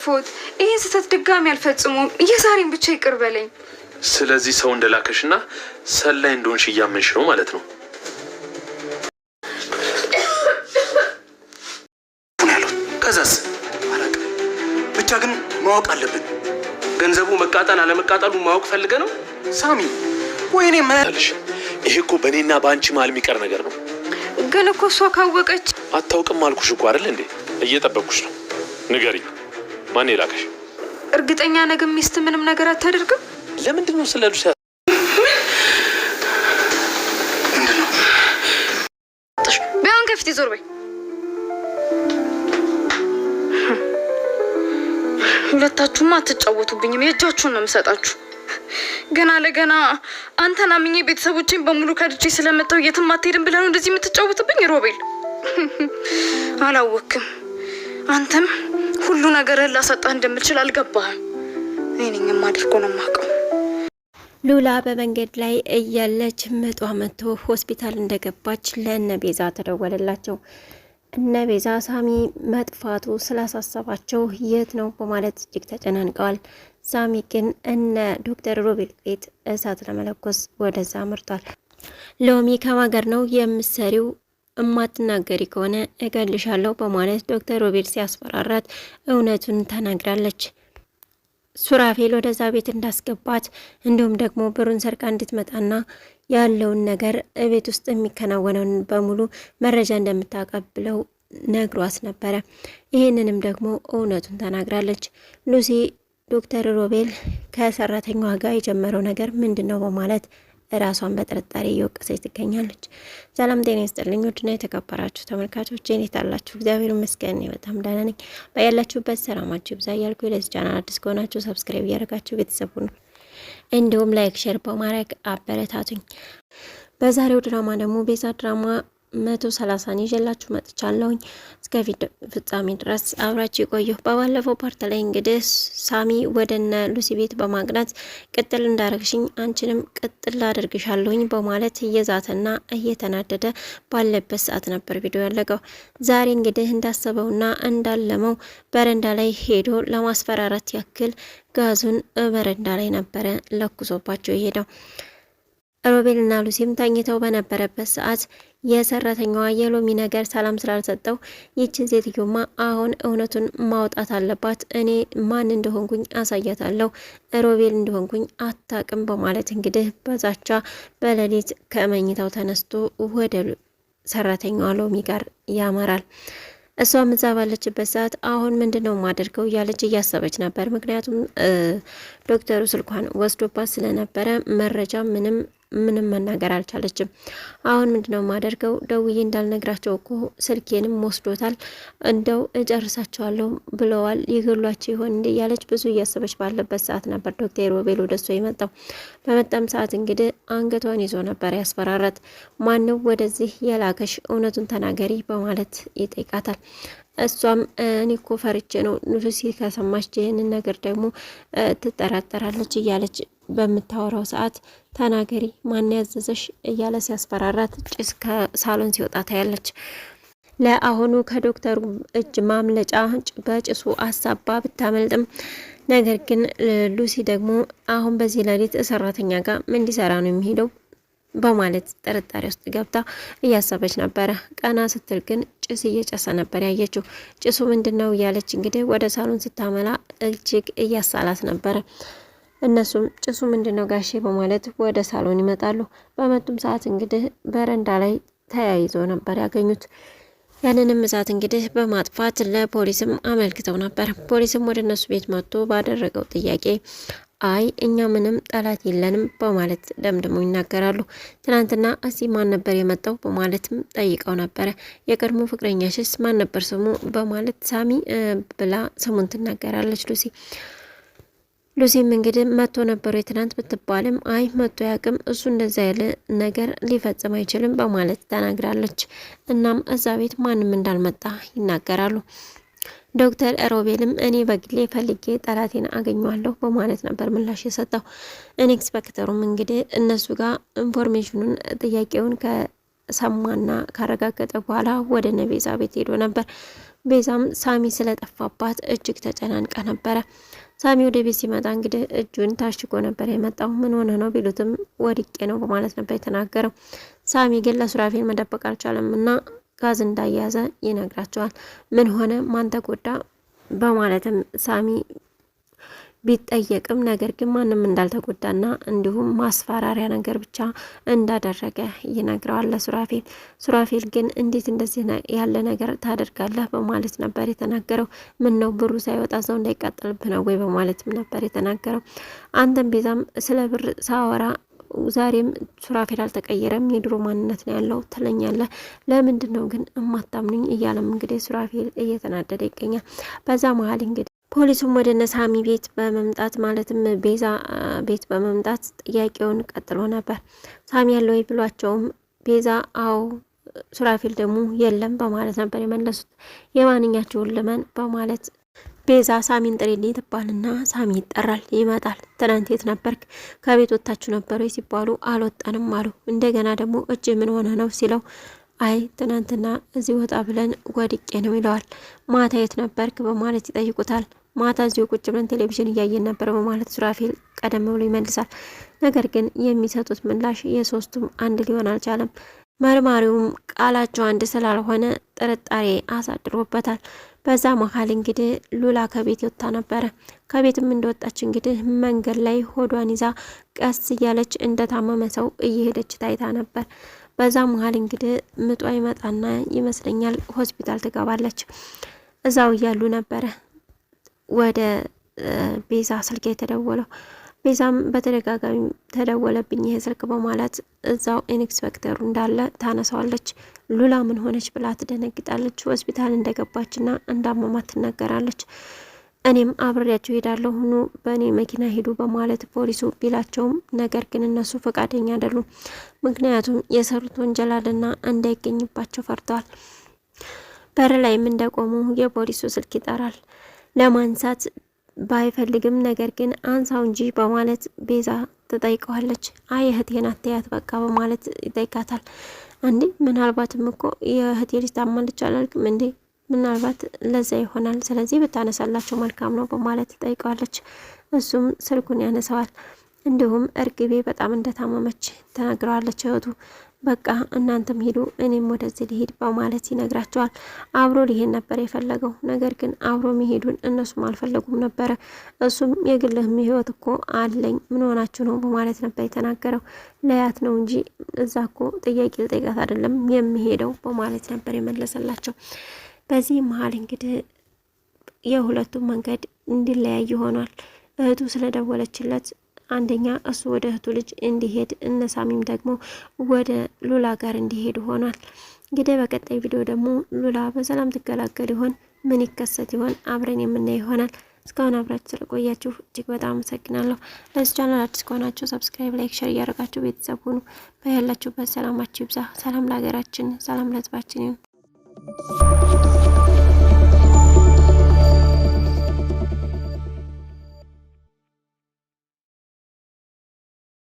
ፎት ይህን ስህተት ድጋሚ አልፈጽሙም። የዛሬን ብቻ ይቅር በለኝ። ስለዚህ ሰው እንደላከሽና ሰላይ እንደሆንሽ እያመንሽ ነው ማለት ነው። ያሉት ከዛስ አላውቅም። ብቻ ግን ማወቅ አለብን። ገንዘቡ መቃጠል አለመቃጠሉ ማወቅ ፈልገ ነው ሳሚ። ወይኔ አለሽ። ይሄ እኮ በእኔና በአንቺ መሀል የሚቀር ነገር ነው። ግን እኮ እሷ ካወቀች። አታውቅም አልኩሽ እኮ አይደል እንዴ? እየጠበቅኩሽ ነው። ንገሪኝ፣ ማን የላከሽ? እርግጠኛ ነገ ሚስት ምንም ነገር አታደርግም። ለምንድን ነው ስለ ሉሲ ምንድን ነው? ቢሆን ከፊት ዞር በይ። ሁለታችሁማ አትጫወቱብኝም። የእጃችሁን ነው የምሰጣችሁ። ገና ለገና አንተን አምኜ ቤተሰቦቼን በሙሉ ከድቼ ስለመጣሁ የትም አትሄድም ብለህ ነው እንደዚህ የምትጫወትብኝ? ሮቤል አላወክም። አንተም ሁሉ ነገርህን ላሳጣህ እንደምችል አልገባህም። እኔ ነኝ የማደርገው ነው የማውቀው። ሉላ በመንገድ ላይ እያለች ምጧ መጥቶ ሆስፒታል እንደገባች ለእነ ቤዛ ተደወለላቸው። እነ ቤዛ ሳሚ መጥፋቱ ስላሳሰባቸው የት ነው በማለት እጅግ ተጨናንቀዋል። ሳሚ ግን እነ ዶክተር ሮቤል ቤት እሳት ለመለኮስ ወደዛ አምርቷል። ሎሚ ከማገር ነው የምሰሪው እማትናገሪ ከሆነ እገልሻለሁ በማለት ዶክተር ሮቤል ሲያስፈራራት እውነቱን ተናግራለች። ሱራፌል ወደዛ ቤት እንዳስገባት እንዲሁም ደግሞ ብሩን ሰርቃ እንድትመጣና ያለውን ነገር ቤት ውስጥ የሚከናወነውን በሙሉ መረጃ እንደምታቀብለው ነግሯት ነበረ። ይህንንም ደግሞ እውነቱን ተናግራለች። ሉሲ ዶክተር ሮቤል ከሰራተኛዋ ጋር የጀመረው ነገር ምንድን ነው በማለት ራሷን በጥርጣሬ እየወቀሰች ትገኛለች። ሰላም ጤና ይስጥልኝ ውድና የተከበራችሁ ተመልካቾች እንዴት አላችሁ? እግዚአብሔር ይመስገን እኔ በጣም ደህና ነኝ። በያላችሁበት ሰላማችሁ ይብዛ እያልኩ ለዚህ ቻናል አዲስ ከሆናችሁ subscribe እያደረጋችሁ ቤተሰቡ ነው እንዲሁም like፣ share በማድረግ አበረታቱኝ። በዛሬው ድራማ ደግሞ ቤዛ ድራማ 130ን ይዤላችሁ መጥቻለሁኝ። እስከ ፍጻሜ ድረስ አብራችሁ ይቆዩ። በባለፈው part ላይ እንግዲህ ሳሚ ወደነ ሉሲ ቤት በማቅናት ቅጥል እንዳረግሽኝ አንቺንም ቅጥል አደርግሻለሁኝ በማለት እየዛተና እየተናደደ ባለበት ሰዓት ነበር ቪዲዮ ያለቀው። ዛሬ እንግዲህ እንዳሰበውና እንዳለመው በረንዳ ላይ ሄዶ ለማስፈራራት ያክል ጋዙን በረንዳ ላይ ነበረ ለኩሶባቸው የሄደው። ሮቤልና ሉሲም ተኝተው በነበረበት ሰዓት የሰራተኛዋ የሎሚ ነገር ሰላም ስላልሰጠው ይችን ሴትዮማ አሁን እውነቱን ማውጣት አለባት፣ እኔ ማን እንደሆንኩኝ አሳያታለሁ፣ ሮቤል እንደሆንኩኝ አታቅም በማለት እንግዲህ በዛቻ በሌሊት ከመኝታው ተነስቶ ወደ ሰራተኛዋ ሎሚ ጋር ያመራል። እሷም እዛ ባለችበት ሰዓት አሁን ምንድን ነው የማደርገው እያለች እያሰበች ነበር። ምክንያቱም ዶክተሩ ስልኳን ወስዶባት ስለነበረ መረጃ ምንም ምንም መናገር አልቻለችም። አሁን ምንድነው የማደርገው? ደውዬ እንዳልነግራቸው እኮ ስልኬንም ወስዶታል፣ እንደው እጨርሳቸዋለሁ ብለዋል፣ ይገሏቸው ይሆን እንዲ እያለች ብዙ እያሰበች ባለበት ሰዓት ነበር ዶክተር ሮቤል ወደሷ የመጣው። በመጣም ሰዓት እንግዲህ አንገቷን ይዞ ነበር ያስፈራራት። ማነው ወደዚህ የላከሽ? እውነቱን ተናገሪ በማለት ይጠይቃታል። እሷም እኔ እኮ ፈርቼ ነው ሉሲ ከሰማች ይህንን ነገር ደግሞ ትጠራጠራለች እያለች በምታወራው ሰዓት ተናገሪ፣ ማን ያዘዘሽ እያለ ሲያስፈራራት ጭስ ከሳሎን ሲወጣ ታያለች። ለአሁኑ ከዶክተሩ እጅ ማምለጫ በጭሱ አሳባ ብታመልጥም ነገር ግን ሉሲ ደግሞ አሁን በዚህ ሌሊት ሰራተኛ ጋር ምን ሊሰራ ነው የሚሄደው በማለት ጥርጣሬ ውስጥ ገብታ እያሰበች ነበረ። ቀና ስትል ግን ጭስ እየጨሰ ነበር ያየችው። ጭሱ ምንድን ነው እያለች እንግዲህ ወደ ሳሎን ስታመላ እጅግ እያሳላት ነበረ። እነሱም ጭሱ ምንድን ነው ጋሼ በማለት ወደ ሳሎን ይመጣሉ። በመጡም ሰዓት እንግዲህ በረንዳ ላይ ተያይዞ ነበር ያገኙት። ያንንም እሳት እንግዲህ በማጥፋት ለፖሊስም አመልክተው ነበር። ፖሊስም ወደ እነሱ ቤት መጥቶ ባደረገው ጥያቄ አይ እኛ ምንም ጠላት የለንም በማለት ደምድሞ ይናገራሉ። ትናንትና እዚህ ማን ነበር የመጣው በማለትም ጠይቀው ነበረ። የቀድሞ ፍቅረኛሽስ ማን ነበር ስሙ በማለት ሳሚ ብላ ስሙን ትናገራለች ሉሲ። ሉሲም እንግዲህ መጥቶ ነበሩ የትናንት ብትባልም አይ መጥቶ ያቅም እሱ እንደዛ ያለ ነገር ሊፈጽም አይችልም በማለት ተናግራለች። እናም እዛ ቤት ማንም እንዳልመጣ ይናገራሉ። ዶክተር ሮቤልም እኔ በግሌ ፈልጌ ጠላቴን አገኘዋለሁ በማለት ነበር ምላሽ የሰጠው። ኢንስፔክተሩም እንግዲህ እነሱ ጋር information ኑን ጥያቄውን ከሰማና ካረጋገጠ በኋላ ወደ ነቤዛ ቤት ሄዶ ነበር። ቤዛም ሳሚ ስለጠፋባት እጅግ ተጨናንቃ ነበረ። ሳሚ ወደ ቤት ሲመጣ እንግዲህ እጁን ታሽጎ ነበር የመጣው። ምን ሆነ ነው ቢሉትም ወድቄ ነው በማለት ነበር የተናገረው። ሳሚ ግን ለሱራፌል መደበቅ አልቻለም እና ጋዝ እንዳያዘ ይነግራቸዋል። ምን ሆነ፣ ማን ተጎዳ በማለትም ሳሚ ቢጠየቅም ነገር ግን ማንም እንዳልተጎዳና እንዲሁም ማስፈራሪያ ነገር ብቻ እንዳደረገ ይነግረዋል ለሱራፌል። ሱራፌል ግን እንዴት እንደዚህ ያለ ነገር ታደርጋለህ በማለት ነበር የተናገረው። ምን ነው ብሩ ሳይወጣ ሰው እንዳይቃጠልብህ ነው ወይ በማለትም ነበር የተናገረው። አንተም ቤዛም ስለ ብር ሳወራ ዛሬም ሱራፌል አልተቀየረም፣ የድሮ ማንነት ነው ያለው ትለኛለህ። ለምንድን ነው ግን እማታምኑኝ? እያለም እንግዲህ ሱራፌል እየተናደደ ይገኛል። በዛ መሀል እንግዲህ ፖሊሱም ወደ እነ ሳሚ ቤት በመምጣት ማለትም ቤዛ ቤት በመምጣት ጥያቄውን ቀጥሎ ነበር። ሳሚ ያለው ወይ ብሏቸውም ቤዛ አዎ፣ ሱራፌል ደግሞ የለም በማለት ነበር የመለሱት። የማንኛቸውን ልመን በማለት ቤዛ ሳሚን ጥሪልኝ ትባልና ሳሚ ይጠራል፣ ይመጣል። ትናንት የት ነበርክ? ከቤት ወጥታችሁ ነበር ወይ ሲባሉ አልወጣንም አሉ። እንደገና ደግሞ እጅ ምን ሆነ ነው ሲለው አይ ትናንትና እዚህ ወጣ ብለን ወድቄ ነው ይለዋል። ማታ የት ነበርክ በማለት ይጠይቁታል። ማታ እዚሁ ቁጭ ብለን ቴሌቪዥን እያየን ነበር በማለት ሱራፌል ቀደም ብሎ ይመልሳል። ነገር ግን የሚሰጡት ምላሽ የሶስቱም አንድ ሊሆን አልቻለም። መርማሪውም ቃላቸው አንድ ስላልሆነ ጥርጣሬ አሳድሮበታል። በዛ መሀል እንግዲህ ሉላ ከቤት ወጥታ ነበረ። ከቤትም እንደወጣች እንግዲህ መንገድ ላይ ሆዷን ይዛ ቀስ እያለች እንደታመመ ሰው እየሄደች ታይታ ነበር። በዛ መሀል እንግዲህ ምጧ ይመጣና ይመስለኛል ሆስፒታል ትገባለች። እዛው እያሉ ነበረ ወደ ቤዛ ስልክ የተደወለው። ቤዛም በተደጋጋሚ ተደወለብኝ ይሄ ስልክ በማለት እዛው ኢንስፔክተሩ እንዳለ ታነሳዋለች። ሉላ ምን ሆነች ብላ ትደነግጣለች። ሆስፒታል እንደገባችና እንዳመማት ትናገራለች። እኔም አብሬያቸው ሄዳለሁ ኑ በእኔ መኪና ሄዱ በማለት ፖሊሱ ቢላቸውም ነገር ግን እነሱ ፈቃደኛ አይደሉም። ምክንያቱም የሰሩት ወንጀል አለና እንዳይገኝባቸው ፈርተዋል። በር ላይም እንደቆሙ የፖሊሱ ስልክ ይጠራል። ለማንሳት ባይፈልግም ነገር ግን አንሳው እንጂ በማለት ቤዛ ትጠይቀዋለች። አይ እህቴን አትያት በቃ በማለት ይጠይቃታል። እንዴ ምናልባትም እኮ የእህቴ ልጅ ታማለች አላልክም እንዴ? ምናልባት ለዛ ይሆናል። ስለዚህ ብታነሳላቸው መልካም ነው በማለት ትጠይቀዋለች። እሱም ስልኩን ያነሳዋል። እንዲሁም እርግቤ በጣም እንደታመመች ተናግረዋለች እህቱ በቃ እናንተም ሂዱ እኔም ወደዚህ ልሂድ በማለት ይነግራቸዋል። አብሮ ሊሄድ ነበር የፈለገው፣ ነገር ግን አብሮ መሄዱን እነሱም አልፈለጉም ነበረ። እሱም የግልህም ህይወት እኮ አለኝ ምን ሆናችሁ ነው በማለት ነበር የተናገረው። ለያት ነው እንጂ እዛ እኮ ጥያቄ ልጠይቃት አይደለም የሚሄደው በማለት ነበር የመለሰላቸው። በዚህ መሀል እንግዲህ የሁለቱም መንገድ እንዲለያይ ሆኗል። እህቱ ስለደወለችለት አንደኛ እሱ ወደ እህቱ ልጅ እንዲሄድ እነ ሳሚም ደግሞ ወደ ሉላ ጋር እንዲሄዱ ሆኗል። እንግዲህ በቀጣይ ቪዲዮ ደግሞ ሉላ በሰላም ትገላገል ይሆን? ምን ይከሰት ይሆን? አብረን የምናየው ይሆናል። እስካሁን አብራችሁ ስለቆያችሁ እጅግ በጣም አመሰግናለሁ። ለዚህ ቻናል አዲስ ከሆናችሁ subscribe፣ like፣ share እያደረጋችሁ ቤተሰብ ሁኑ። በያላችሁበት ሰላማችሁ ይብዛ። ሰላም ለሀገራችን፣ ሰላም ለሕዝባችን ይሁን።